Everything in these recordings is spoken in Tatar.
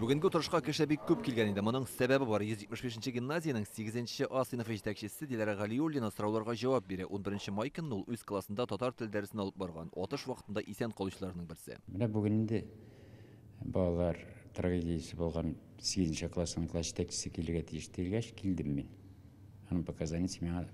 Бүгенге утырышка кеше бик күп килгән иде. Моның сәбәбе бар. 175 гимназиянең 8 А сыйныфы җитәкчесе Диләрә Галиуллина сорауларга җавап бирә. 11 май көнне ул үз классында татар теле дәресен алып барган. Атыш вакытында исән калучыларның берсе. Менә бүген инде балалар трагедиясе булган 8 классның класс җитәкчесе килергә тиеш дигәч, килдем мин. Аның показаниясе миңа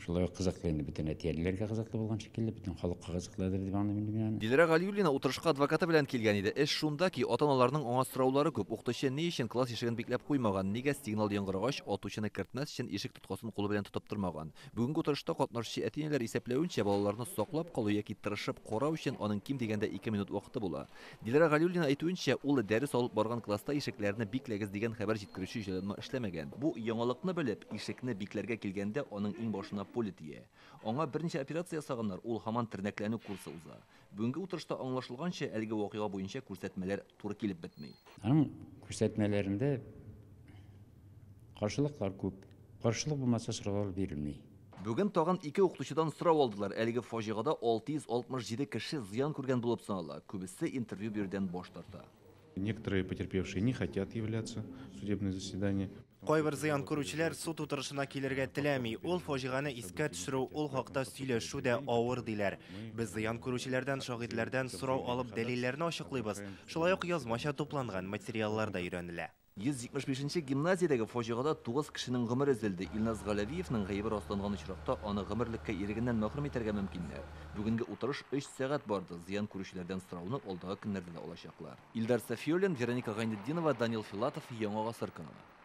шулай ук кызыклы инде, бөтен әти-әниләргә кызыклы булган шикелле, бөтен халыкка кызыклыдыр дип аңлыйм инде мин аны. Диләрә Галиуллина утырышка адвокаты белән килгән иде. Эш шунда ки, ата-аналарның аңа сораулары күп. Укытучы ни өчен класс ишеген бикләп куймаган, нигә сигнал яңгырагач, атучыны кертмәс өчен ишек тоткасын кулы белән тотып тормаган. Бүгенге утырышта катнашучы әти-әниләр исәпләвенчә, балаларны саклап калу яки тырышып карау өчен аның ким дигәндә 2 минут вакыты була. Диләрә Галиуллина әйтүенчә, ул дәрес алып барган класста ишекләрне бикләгез дигән хәбәр җиткерүче җайланма эшләмәгән. Бу яңалыкны белеп, ишекне бикләргә килгәндә аның иң башына пуля тия. Аңа берничә операция ясаганнар, ул һаман тернәкләнү курсы уза. Бүгенге утырышта аңлашылганча, әлеге вакыйга буенча күрсәтмәләр туры килеп бетми. Аның күрсәтмәләрендә каршылыклар күп. Каршылык булмаса сораулар бирелми. Бүген тагын 2 укытучыдан сорау алдылар. Әлеге фаҗигада 667 кеше зыян күргән булып санала. Күбесе интервью бирүдән баш тарта. Некоторые потерпевшие не хотят являться в судебное заседание. Кайбер зыян күрүчеләр суд утырышына килергә теләми. Ул фаҗигане искә төшерү, ул хакта сөйләшү дә авыр диләр. Без зыян күрүчеләрдән, шаһитләрдән сорау алып дәлилләрне ачыклыйбыз. Шулай ук язмача тупланган материаллар да өйрәнелә. 175 гимназиядәге фаҗигада 9 кешенең гомере өзелде. Илназ Галәвиевның гаебе расланган очракта аны гомерлеккә ирегеннән мәхрүм итәргә мөмкиннәр. Бүгенге утырыш 3 сәгать барды. Зыян күрүчеләрдән сорауны алдагы көннәрдә дә алачаклар. Илдар Сафиуллин, Вероника Гайнетдинова, Данил Филатов, Яңа Гасыр каналы.